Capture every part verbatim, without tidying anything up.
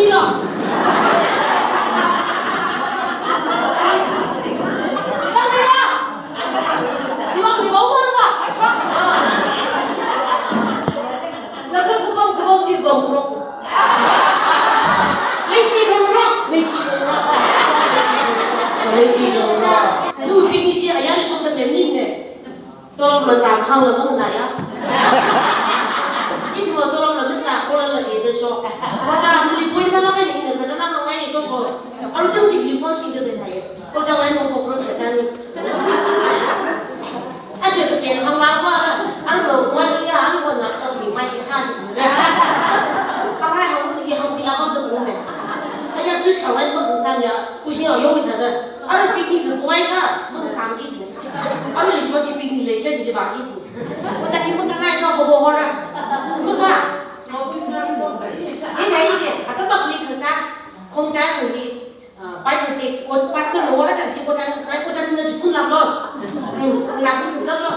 Lo. Laga kupang kupang chi kupang kupang. Leishi kupang kupang. Leishi kupang kupang. Leishi kupang kupang. Nu picnic chi ayarli kupang kupang ne. Tolop mazā hāngla manganāya. Ithumva tolopla mazā, kolala e da shok. Ojā, nali point sālaga ina kachāna hāngngai shok ko. Aru chang chili phone singda leithai. Ojā ngai no ko ro kachāni. Aja ka pen hāngla wa. Aru lo wa ya, aru wa na shok mi mai ki sha shi. Hāngngai hāngki hāngpila ko da ko ne. Aya tu shawai ko hāngsam ya. Kushi ya yo wi thāda. Aru picnic ka point ka, mang samki shi. Aru li ko shi picnic lei kya shi ba ki shi. Ojā hi maka ngai ka ho ho ho ra. Maka. Hi ngai shi, ata public ka cha, khong cha hi, ah, Bible text, o pastor lo wa cha shi ko cha ngai ko cha na ji kun la lo. Hmm, la kun sa lo.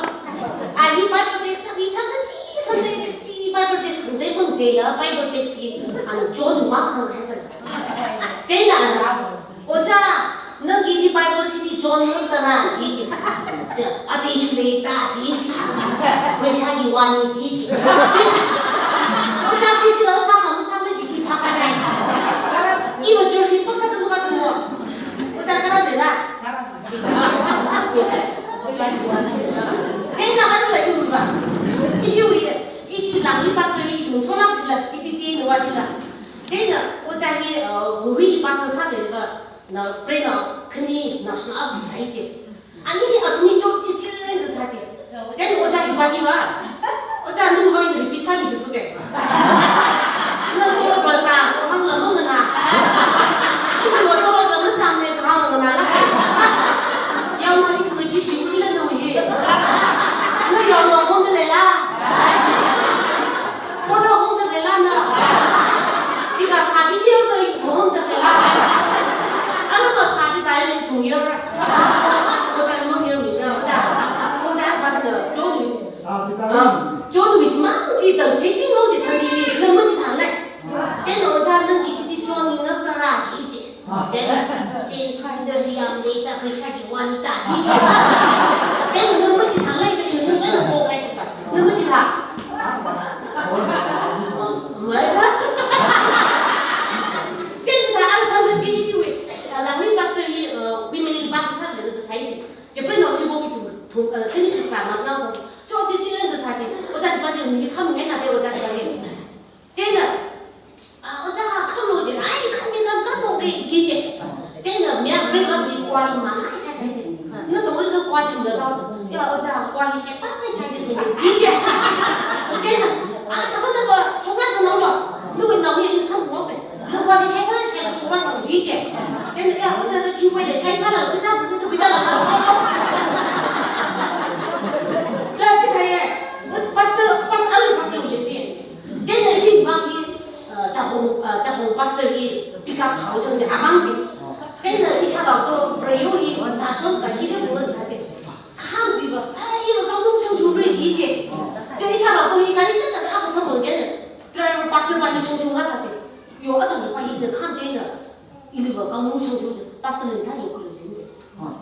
Ah, hi Bible text hi thang ka chi, Sunday ka chi Bible text dei mang je la, Bible text hi, an John ma khang hai ka. Je la la. Ojā, nangli Bible chili John ngatara ji ji. Ja, ati shule ta ji ji. Meisha iwani ji ji. Ojā ji ji lo sa ham sa me ji ji phaka nai. Iwa jo shi paksa tu ka tu mo. Ojā kara de la. Jai na haru la iwa ba. Ishi wi, ishi langli pastor ni jung so lang sila, T P C ni wa sila. Jai na, ojā ni, uh, wi pastor sa de ka. Na, prei na, khani, na, shna, a, sai che. Ani hi athumli cho, chi, chi, ren, sa che. Chen, ojā hi ba hi ba. Ojā, nu ba hi repeat sa mi tu ke. Na, to ba sa, hāngla mangana. Chi, to ba, to ba, ma sa ne, hāngla mangana la. Yao na, i tu ki shi tu le no ye. Na, yao na, hong le la. Kono hong ta kela na. Sika sa chi yau ta hong ta kela. Ano ma sa chi ta yau ni sung yau ra. Ojā ni mang yau ni ra, ojā. Ojā ba sa da, jo ni. Sa chi ta. Ah, jo ni ma chi ta, se chi hong chi sa ni ni, na ma chi ta le. Che no ojā nang ki si ti jo ni ngatara chi chi. Chen, chen, Sunday yam ni ta, Krishna ki wani ta, chi, chi. Chen, nang ma chi thang lai, nang ma chi thang lai, nang ma chi thang. Mai ka? Chen, ta, ala thang chi, chi, wei. Langli pastor ni, uh, women in pastor sa, le, sa, chi. Che, pre, no, chi, bo, bi, thum, thum, uh, kani, chi, sa, ma, sa, na, cho, chi, chi, ren, sa, chi. Ojā, chi, pa, chi, ni, kham, ngai, na, de, ojā, chi, pa, chi. Chieina, ah, ojā khamlo je, ai, khami kham kato ke, ji je. Chieina, mia break up ji kwa hi mana, ai, shai shai je. Nato ri na kwa ji mada tao. Ya, ojā, kwa hi shai pa, ai, shai je, ji je. Chieina, ah, thaba thaba, shokra sa nao lo. Nu na wi ni kham lo pe. Nu kwa ji shai pa, shai pa, shokra sa ji je. Chieina, ya, ojā na ki wa le shai pa la, kita, kita, kita la. Da ji ka ye. Pastor, pastor, pastor ye pe. Chieina ishi bang hi, uh, Chahong, uh, Chahong pastor hi pick up khao chang je, abang je. Chieina ishāvā to prayer hi, ta shon ka hi de bu sa je. Kham ji ba, ai, iva kang tum chang chu re ji je. Je ishāvā to hi ka ni chang ka ta apa sa mo je. Driver pastor pa ni chang chu ra sa je. Yo, ata pa hi de kham je na. Ili va kang mung shang shang, pastor ni ta yo kulo jin de.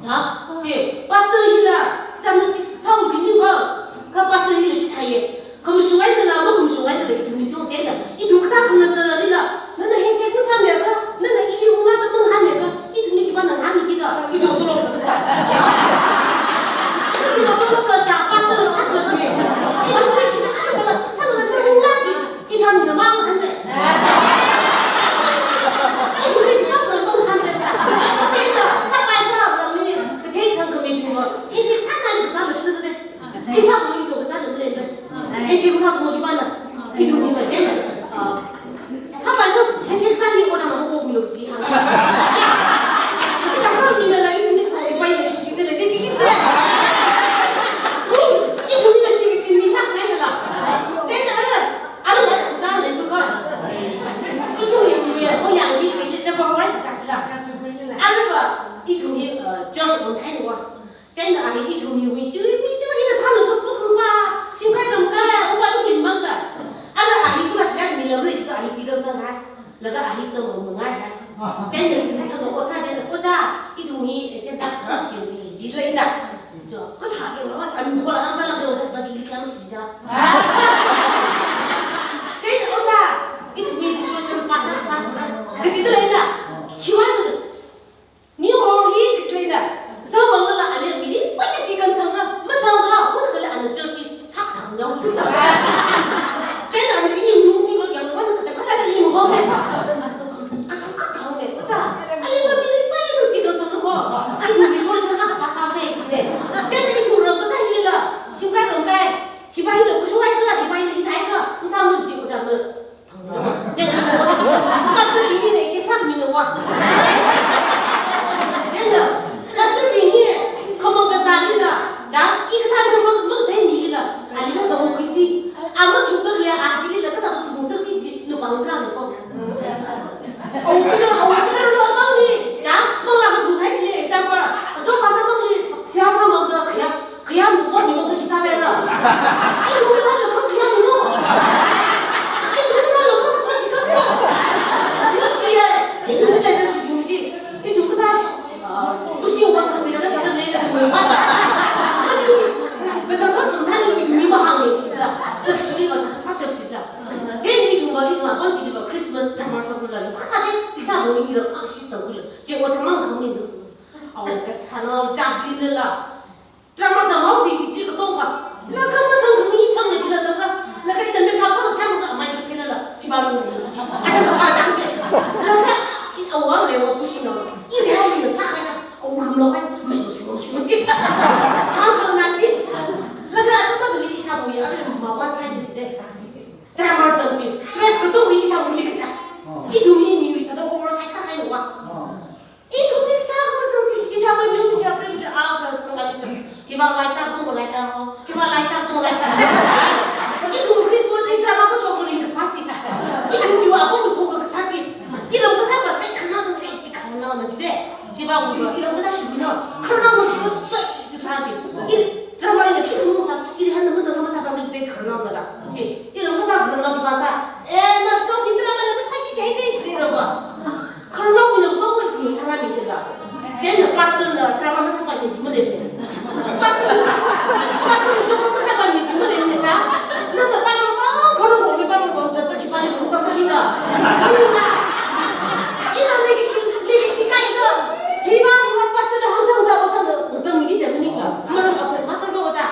Ta, che, pastor hila, jam na chi sao jin ni ba, ka pastor hila chi thai ye. Kam shung ai da la, ma kam shung ai da la, ithum ni tong che da. Ithum kata kam na zala ni la, nana hin se ku sa me ka, nana ili hu la da mung han me ka, ithum ni ki ba na han ni ki da, ithum to lo ka sa. Ithum to lo ka sa, pastor sa ka me. Ithum ni ki na ka la, ta la na hu la ji. Ishan na mang hande. Ishan ni mang na mang hande. Kaya sa pai pa ba mi kaya thang kami bi mo. Ishi sa na ni sa le su de. Ji ta mo ni to sa le le. Ishi sa mo ki pa na. Idu ni ma je na. Sa pai pa ishi sa ni o ta mo ko ko lo si. Sa mi na la idu ni ko pai na shi ji de le de ji se. Idu ni na shi ji ni sa na la. Je na. Arui la zang le tu ko. Ishi yu tu ya, ko yang di ke je ko wa sa la. Arui ba, ithum hi, uh, church on kai wa. China ahi ithum hi wi chu mi chu ni ta than ko pu ku wa. Sim kai dong kai, u wa lu lim mang ka. Arui ahi ku la sia mi la ri ka ahi ti dong sang hai. La ka Ahi zangmang mangai hai. Chieina ithum thang ojā, chieina, "Ojā, ithum hi agenda kharā shinsi," ji leina. Jo, kathā ke ngawat, ami khola hāngda lākda ojā, ba dili khyang shija. Chieina ojā, ithum hi resolution pass sāsa, kaji da leina. Khiwuivang, new year hi kaji leina. Zangmang la ale mili, wai na tikan sangra, masang ha, wun kala ana church hi, sākthang yao chida. Chieina ana ini nungsi lo yang, wun kachangkhat da ini home. Kachangkhat home, ojā. Ale ba mili, wai na tikan sangra ko. Ithum resolution akha pass sāsa kaji le. Chieina ithum ram kathā hila, shimkhai ramkhai. Hiva hila khuishok haika, hiva hila hithāhaika, masāmasi ojā na. Chieina, pastor bingli ne, ichi sāmina wa. Chieina, pastor bingli, khamang kazālila, ja, i kathā thang mang, mang thei milila, ali na dong kuisi, ama thukda le, a chilila, kathā thuksa si ji, nu pang tra le ko. Au, kuna, au, kuna, lo mangli, ja, mangla kathuk hai le, example, ajo pa na mangli, siyasa mangda, kaya, Kayāng masot mi mang kachi sāpaira. Ithum kathā lakhang kayāng lo. Ithum kathā lakhang masot chi kha lo. Nushi ya, ithum kathā da shi shi nushi. Ithum kathā, ah, nushi wa sang mi kathā sāda lei la. Kathā kathā sāda ithum mi mahāngmi chila. Kathā shili va kathā sāshap chila. Chieina ithum va, ithum va, pon chili va Christmas drama shokla. Kathā de, chithā mo mi ra akshi ta kula. Chi ojā mang khami do. Au, kasā na, chap din la. Drama tamhaosi chi chi katonga. Laga masang khami sangna chila sangra. Laga ina makeup sāla sāmada amai phila la. Iba lu. Aja kapa chang che. Laga i awang le wa pushing na. I le ai le sākha sā. Awang lo ai. Mai lo shu lo shu lo chi. Hang hang na chi. Laga atam bali isha bu ya. Abele ma wan sai de chi de. Drama tam chi. Dress katonga isha buli kacha. Ithum hi miwui thāda oversize sākahai wa. Ithum ni chā kha masang si, isha mai miu isha prem le a kha sāngai chi. Hiva lai tak tu lai tak ho. Hiva lai tak tu lai tak. Ithum Christmas hi drama kashok maringda pa chi. Ithum chiva apong mi ko kasā chi. Iram kathā kasā khararnao sāngai chi khararnao na chi de. Chiva wu iram kathā shimina. Khararnao na chi kasā chi sā chi. I drama ina chi mu sā. I hānna mazang masāpam chi de khararnao na la. Chi. Iram kathā khararnao chi pa sā. Eh, na stop ni drama na masā ki chai de chi de iram pa. Khararnao kuna kutong mai thum sāngai mi tila. Chieina pastor na drama masāpam mi jima le. Pastor, pastor na drama masāpam mi jima le ne ta. Na ta pa ma pa, khararnao mi pa ma pa, zata ki pa ni ku ta ma hina. Ina legacy, legacy kai na. Hiva, hiva pastor na hāngsang ta, ojā na, ta mi jima ni ka. Maram apa, pastor ko ojā.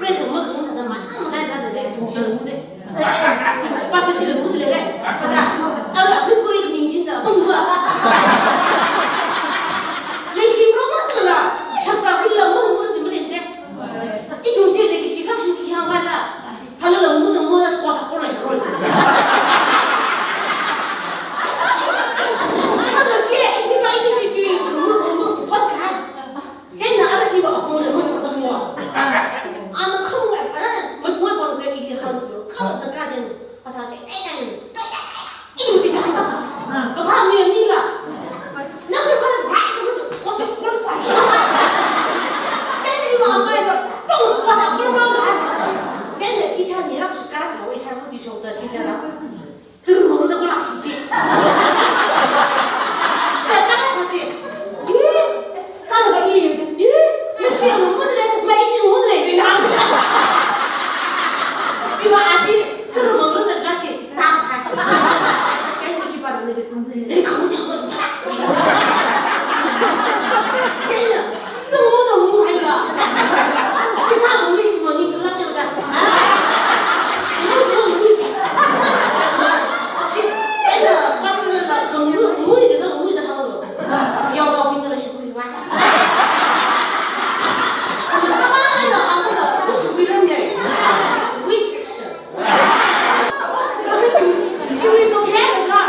Break room ma kung thāda ma, ang dai thāda dai thung shi lu de. Eh, eh, pastor shi lu de le, eh. Kaja, ara, phi kuri ki ning jin da, bung ba. Leishi program la, shaksa kula mang mur jin malen de. Ithum shi legacy kha shu ki hāng ba la. Thāla la mu na mu na squash ko la ro. Thāda chi, ishi ba ini si tui, mu, mu, mu, what the heck? Chieina ara iva akhong le mang sāda mo. Ana khong le ara, mai poi pon le ili hāng zu. Kala ta ka jen, ata te te te te. Ilu ti ta ta. Ka ba mi ni la. Na tu ka la rai ka tu ko se ko pa. Chieina iva amai da, to ko sa ko ma. Chieina isha ni la ka ra sa wa isha ko ti shok da shi ja la. Turu mangda ko lak shi chi. Chata ka sa chi. Ih, ka lo ka i. Ih, ma shi mo mo le, ma i shi mo le, di na. Chiva aji, turu mangda ka chi. Ta ka. Kai ni shi pa ni de. Ni ka mo cha mo pa. Chieina. Tunggu, tunggu, hai ka. Kita tunggu itu ni tu lah tu dah. Tunggu, tunggu, tunggu. Kita pastor lah tunggu, tunggu itu dah, tunggu dah, tunggu. Ya Allah, pintar lah syukur lah. Apa ya, apa lah, syukur lah. Weak action. Apa tu? Curi tu kan lah.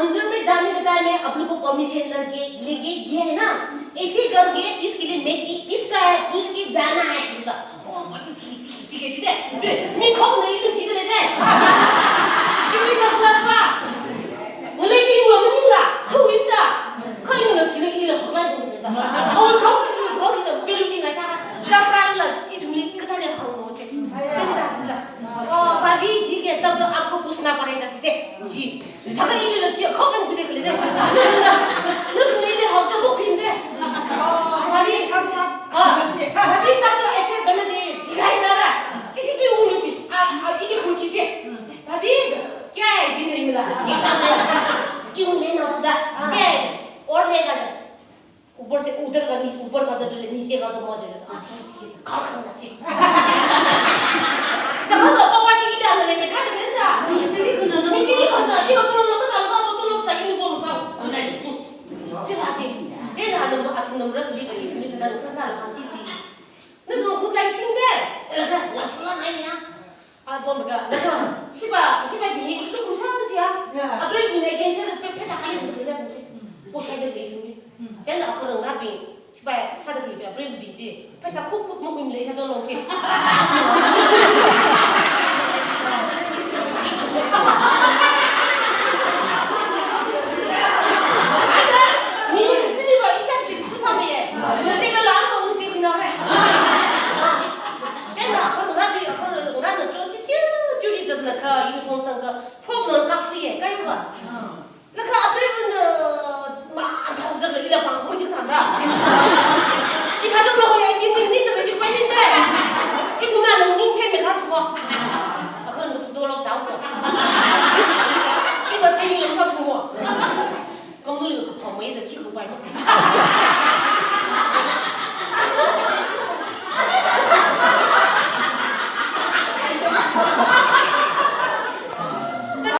अंदर में जाने के टाइम में आप लोग को परमिशन लगे, लेके गए ना, ऐसे करके इसके लिए मैं कि-, किसका है, उसकी जाना है, उसका। ओ, भाभी, ठीक, ठीक, ठीक है, ठीक है, ठीक है। मैं खाऊं नहीं, तुम जीते लेते हैं। जी, मैं बस लग पा। मुझे जी हुआ, मैं नहीं ला, खाऊं इतना। खाऊं नहीं, जी, मैं ये ला, खाऊं नहीं, तुम जीते। और खाऊं, जी, खाऊं, जी, मैं लूँ, जी, ना, चाह, चाह, प्राण लग, ये तुम ले, कितना ले खाऊं, मुझे। ऐसे, ऐसे, ऐसे। ओ, भाभी, ठीक है, तब तो आपको पूछना पड़ेगा, जी। Thākha ili la chi, kho kan kude kule de. Nutna, nutna ili hok ta mukhin de. Mari, ah, mari ta to ऐसे करना चाहिए, जिगाई ला रहा। Pom ka, na, shipa, shipa bi, itu kum sang chia. Ya. April bing again sa, pe, pheisā kali sāda lei chi. Ko shai de lei thung ni. Hmm. Chieina akhorang rapi, shipa sāda lei, April bing chi. Pheisā khup khup makum lei sā chon long chi.